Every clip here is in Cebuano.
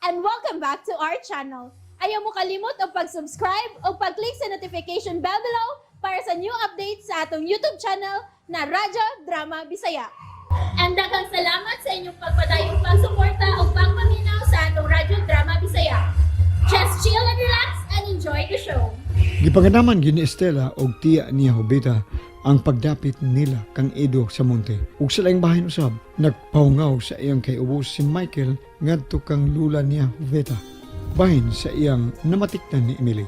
And welcome back to our channel. Ayaw mo kalimot og pag-subscribe o pag-click sa notification bell below para sa new updates sa atong YouTube channel na Radyo Drama Bisaya. And daghang salamat sa inyong pagpadayong pagsuporta o pagpaminaw sa atong Radyo Drama Bisaya. Just chill and relax and enjoy the show. Gipanganaman gini Estela og tiya niya Jovita ang pagdapit nila kang Edo Samonte. Ug sa laing bahin usab, nagpahungaw sa iyang kaiubos si Michael ngadto kang lula niya Jovita. Bahin sa iyang namatikdan ni Emily.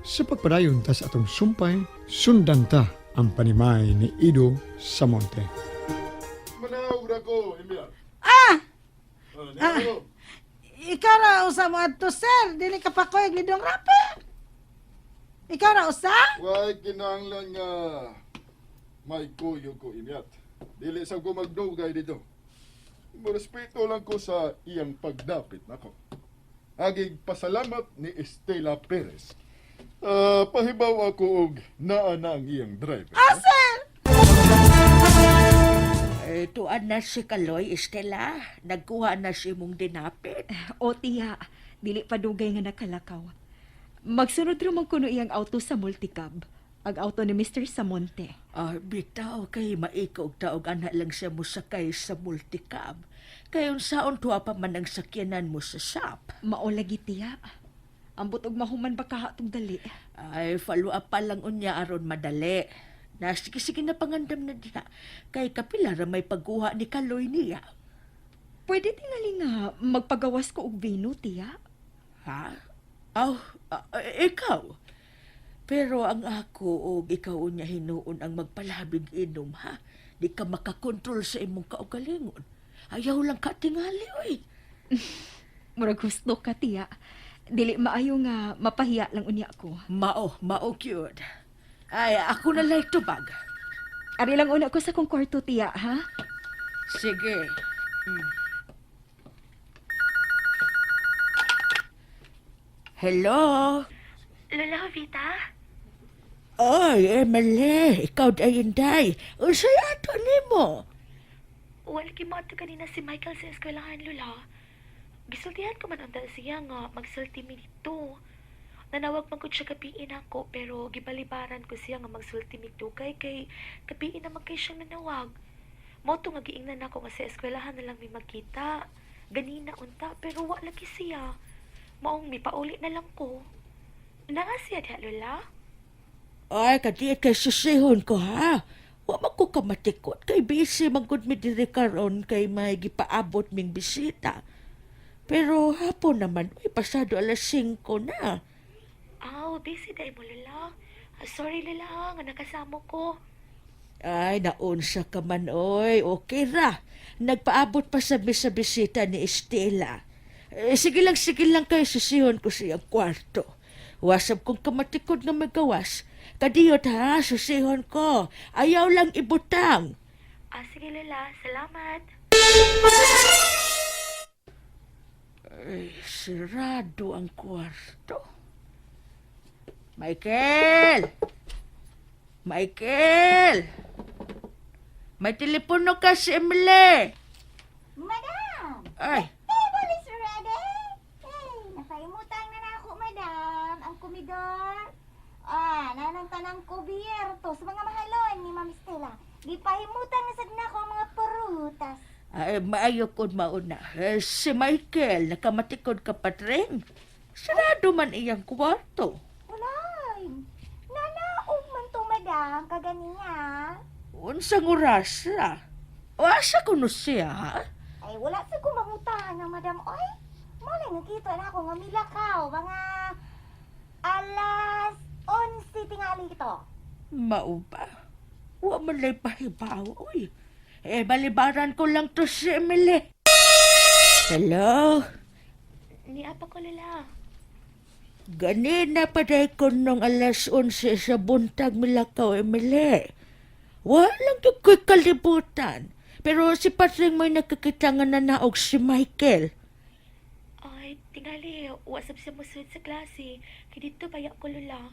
Sa pagpadayon ta sa atong sumpay, sundan ta ang panimay ni Edo Samonte. Manaog ra ko, Emil. Ah! Ah, Ah. ah. Ikaw ra usa mo adto, sir. Dili ka pa koy lidong rapi. Ikaw ra usa? Way kinahanglan nga may kuyo ko, Imyat. Dili sa ko magdugay dito. Morespeto lang ko sa iyang pagdapit nako. Agig pasalamat ni Estela Perez. Ah, pahibaw ako og naa na ang iyang driver. Ah, sir! Eh, tuan na si Kaloy, Estela. Nagkuha na si imong dinapit. O tiya, dili pa dugay nga nakalakaw. Magsunod ra man kuno iyang auto sa multicab. Ang auto ni Mr. Samonte. Ah, bitaw kay maikaw taog ana lang siya mosakay sa multicab. Kay unsaon tuwa pa man ang sakyanan mo sa shop. Mao lagi, tiya. Ambot og mahuman ba kahatong dali. Ay, follow up pa lang unya aron madali. Na sige sige na pangandam na diha. Kay kapila ra may pagkuha ni Kaloy niya. Pwede tingali nga magpagawas ko og vino, tiya. Ha? Aw, ah, ikaw. Pero ang ako og ikaw unya hinuon ang magpalabig inom, ha? Di ka makakontrol sa imong kaugalingon. Ayaw lang ka tingali, oy. Murag gusto ka, tiya. Dili maayo nga mapahiya lang unya ko. Mao, mao cute. Ay, ako na lang tubag. Ari lang una ko sa kong kwarto, tiya, ha? Sige. Hello? Lola Jovita? Oy, Emily, ikaw dayon day. Unsay ato nimo? Well, kimato kanina si Michael sa eskwelahan, Lola. Gisultihan ko man unta siya nga magsulti mi dito. Nanawag man gud siya kapiin ako pero gibalibaran ko siya nga magsulti mi dugay kay kapiin naman kay siyang nanawag. Mao to nga giingnan ako nga sa eskwelahan na lang mi magkita. Ganina unta pero wa lagi siya. Maong mipauli na lang ko. Naa siya diha, Lola? Ay, kadi kay susihon ko ha. Wa man ko kamatikot kay busy man gud mi diri karon kay may gipaabot ming bisita. Pero hapon naman, uy, pasado alas 5 na. Aw, busy dahil mo, Lola. Ah, sorry, Lola, nga nakasamo ko. Ay, naunsa ka man, oy. Okay ra. Nagpaabot pa sa mi sa bisita ni Estela. Eh, sige lang kay susihon ko siyang kwarto. Wasab kong kamatikod nga magawas. Kadiyot ha, susihon ko. Ayaw lang ibutang. Ah, sige, Lola. Salamat. Ay, sirado ang kwarto. Michael! Michael! May telepono ka si Emily! Madam! Ay, Table is ready! Hey, napaimutang na na ako, madam. Ang komidor. Ah, nanang tanang kubierto sa mga mahalon ni Ma'am Stella. Gipahimutan na sad nako ang mga prutas. Ay, maayo kon mauna. Eh, si Michael, nakamatikod ka patring. Sarado man iyang kwarto. Walay. Nanaog man to, madam, kaganiya. Unsang oras ra? O asa kuno siya, ha? Ay, wala sa kumangutan na, madam. Oy, malay nakita na ako nga milakaw. Mga alas 11 tingali ito. Mao ba? Wa man lay pahibaw, oy. Eh, balibaran ko lang to si Emily. Hello? Niapa ko, Lola. Ganina pa day ko nung alas 11 sa buntag milakaw, Emily. Walang gyud ko'y kalibutan. Pero si Patring may nakakita nga nanaog si Michael. Ay, tingali, wasap siya mosunod sa klase. Kay dito baya ko, Lola.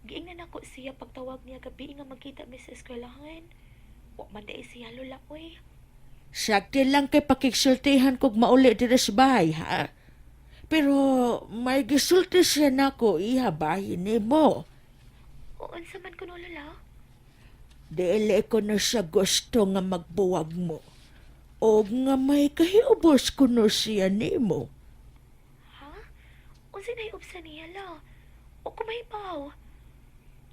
Giingnan ako siya pagtawag niya gabi nga magkita mi sa eskwelahan. Wa man dai siya, Lola, oy. Sakti lang kay pakigsultihan kog mauli diri sa bahay, ha? Pero may gisulti siya nako iha bahin nimo. O unsa man kuno, Lola? Dili ko na siya gusto nga magbuwag mo. O nga may kahiubos kuno siya nimo. Ha? Unsa na sa niya, la? O kumahibaw?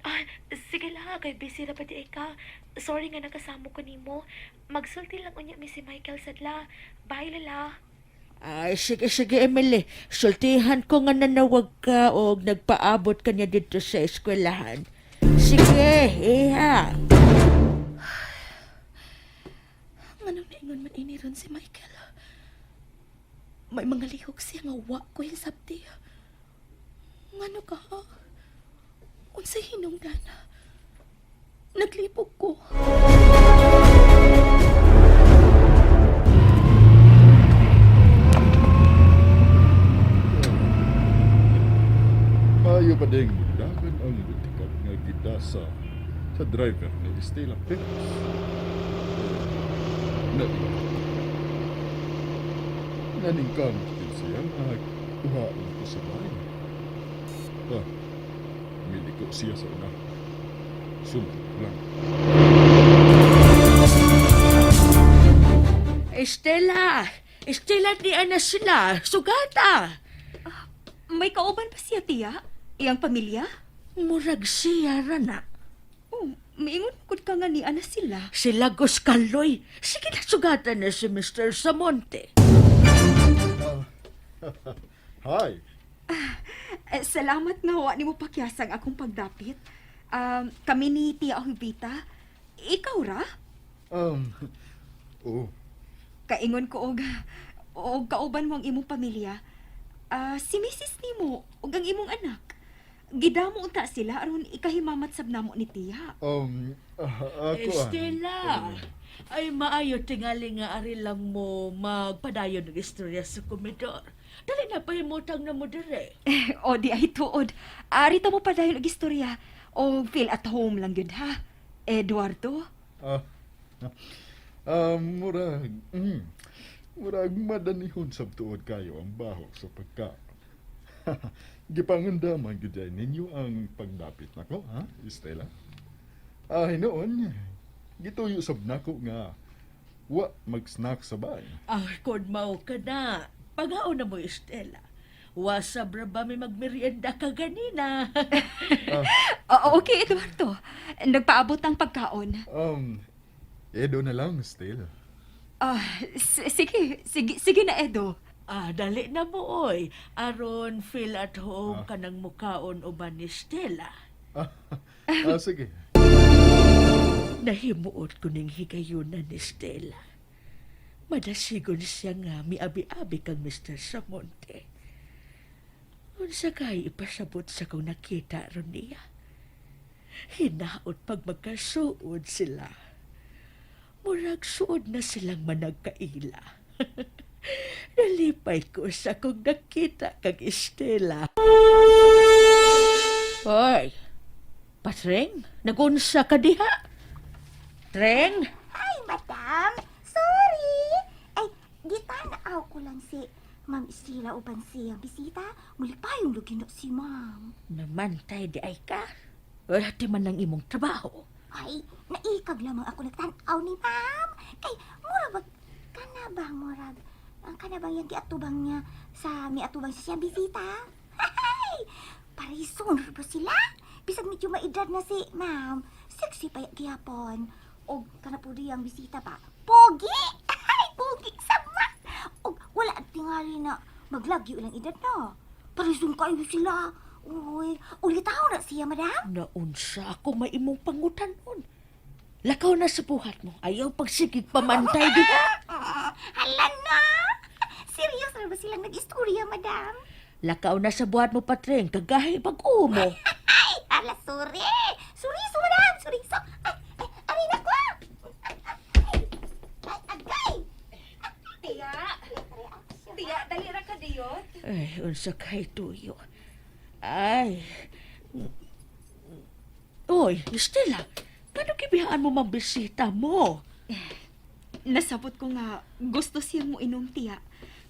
Ah, sige la, kay busy ra pa di ay ka. Sorry nga nakasamo ko nimo. Magsulti lang unya mi si Michael sadla. Bye, Lola. Ay, sige, sige, Emily. Sultihan ko nga nanawag ka o nagpaabot ka niya dito sa eskwelahan. Sige, iha. Nganong naingon man ini ron si Michael? May mga lihok siya nga wa ko hisabti. Ngano ka? Unsay hinungdan? Naglipog ko. Maayo pa ding dagan ang butikap nga gidasa sa driver ni Estela Perez. Na Naningkamot din siya nga kuhaon ko sa bahay. Ah, miliko siya sa una. Sumbot lang. Estela! Estela, di na sila. Sugata! May kauban pa siya, tiya? Iyang pamilya? Murag siya ra na. Oh, miingon gud ka nga niya na sila. Sila Guscaloy. Sige na, sugata na si Mr. Samonte. Hi! Eh, salamat nga wa nimo pakyasang akong pagdapit. Kami ni Tia Jovita. Ikaw ra? Um, oh, Kaingon ko og og kauban mo ang imong pamilya. Ah, si Mrs. nimo ug ang imong anak. Gidamo unta sila aron ikahimamat sab namo ni Tia. ah, ako ang- Estela! Ay, maayo tingali nga ari lang mo magpadayon ng istorya sa komedor. Dali na pahimutang na mo dire. O di ay tuod. Ari ta mo padayon og istorya. O feel at home lang gyud ha. Eduardo. Ah, ah, murag, murag madanihon sa tuod kayo ang baho sa pagka. Gipangandaman gyud ay ninyo ang pagdapit nako, ha, Estela? Ah, hinoon, gituyo sab nako nga wa mag-snack sa bahay. Ah, kon mao ka na. Pagaon na mo, Estela. Wasab ra ba may magmerienda ka ganina? O, okay Eduardo. Nagpaabot ang pagkaon. Edo na lang, Estela. Ah, sige, sige, sige na Edo. Ah, dali na mo, oy. Aron feel at home ka ng mukaon uban ni Estela. Ah, ah, sige. Nahimuot ko ning higayunan ni Stella. Madasigon siya nga miabi-abi kang Mr. Samonte. Unsa kay ipasabot sa kong nakita ron niya. Hinaot pag magkasuod sila. Murag suod na silang managkaila. Nalipay ko sa kong nakita kang Estela. Hoy, Patreng, nagunsa ka diha? Treng? Ay, madam! Sorry! Ay, gitanaw ko lang si Ma'am Estela uban siyang bisita. Muli pa yung lugi na si ma'am. Namantay di ay ka. Wala ti man ang imong trabaho. Ay, naikag lamang ako nagtanaw ni ma'am. Kay, mura bag, kana bang murag, ang kana bang yung giatubang niya sa miatubang sa siyang bisita? Ay, parison ba sila? Bisag medyo maedad na si ma'am. Sexy pa gihapon. Og kana po diyang bisita pa. Pogi! Ay, pogi sa ma! Og wala at tingali na maglagyo ilang edad na. Parison kayo sila. Uy, ulitaw na siya, madam. Naunsa ako may imong pangutanon. Lakaw na sa buhat mo. Ayaw pagsigig pamantay diha. Ah, hala na! Serious na ba silang nag-istorya, madam? Lakaw na sa buhat mo, Patreng. Kagahi pag-umo. Ay, hala, sorry! Suriso, madam! Suriso! Ay, ay, arin ako! Ay, ay, agay! Tiya, tiya, dali ra ka diyot. Ay, unsa kay tuyo. Ay. Uy, Estela, kano kibihaan mo mang bisita mo? Nasabot ko nga gusto siyang mo inom tiya.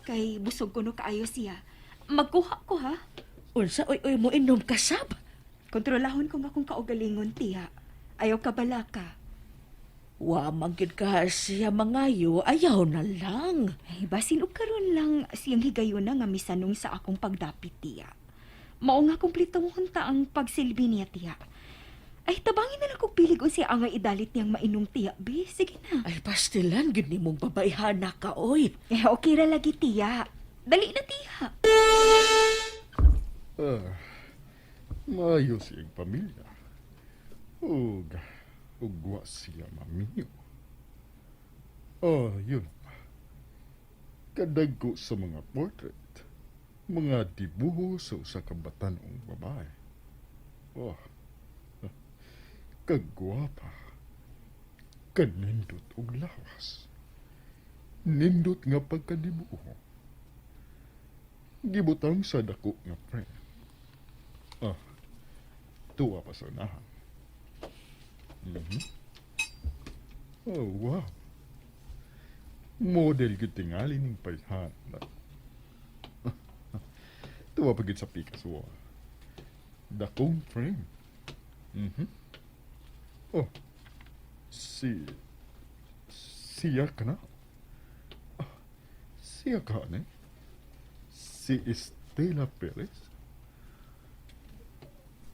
Kay busog kuno kaayo siya. Magkuha ko ha. Unsa oy oy mo inom ka sab? Kontrolahon ko nga akong kaugalingon, tiya. Ayaw ka balaka. Wa man gyud ka siya mangayo, ayaw na lang. Ay, basin og karon lang siyang higayuna nga misanong sa akong pagdapit, tiya. Mao nga kumpletohon ta ang pagsilbi niya, tiya. Ay, tabangin na lang kog pilig unsa angay idalit niyang mainom, tiya, be. Sige na. Ay pastilan gyud nimong babayhana ka oy. Eh, okay ra lagi, tiya. Dali na, tiya. Ah, maayo siyang pamilya. Ug, ugwa siya maminyo. Ah, yun. Kadagko sa mga portrait, mga dibuho sa usa ka batan-ong babae. Oh, kagwapa. Kanindot og lawas. Nindot nga pagkadibuho. Gibutang sa dako nga frame. Ah, tuwa pa sa unahan. Oh, wow. Model gyud tingali ning payhan. Tuwa pa gyud sa pikas wa. Dakong frame. Oh. Si siya ka na. Ah, siya ka ne? Si Estela Perez?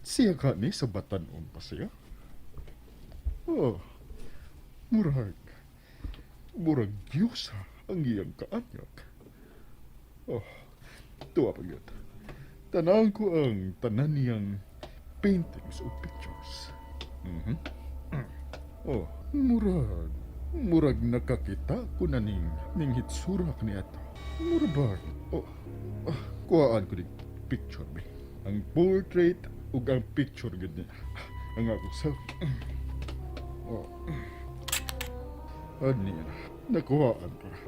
Siya ka ni sa batanon pa siya? Oh, murag. Murag Diyosa ang iyang kaanyag. Oh, tuwa pa gyud. Tanawon ko ang tanan niyang paintings o pictures. Oh, murag. Murag nakakita ko na ning hitsura kaniadto. Murag. Oh, ah, kuhaan ko ning picture be. Ang portrait ug ang picture gud niya. Ang ako sa. Oh. Ani na, nakuhaan ko na.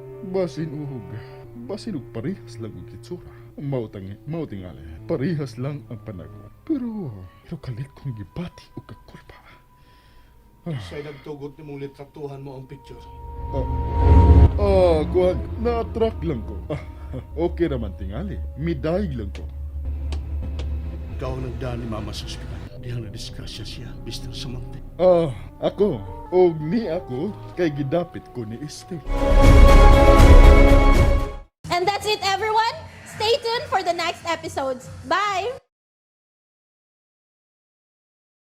Basin og parehas lang og hitsura. Mao tangi, mao tingali. Parehas lang ang panago. Pero kalit kong gibati og kakulpa. Siya'y nagtugot ni mong litratuhan mo ang picture. Oh. Ah, kuan, na-attract lang ko. Ah, okay raman tingali. Midayeg lang ko. Ikaw ang nagdaan ni Mama sa ospital. Dihang na-disgrasya siya, Mr. Samonte. Ah, ako. Og ni ako kay gidapit ko ni Estelle. And that's it, everyone. Stay tuned for the next episodes. Bye!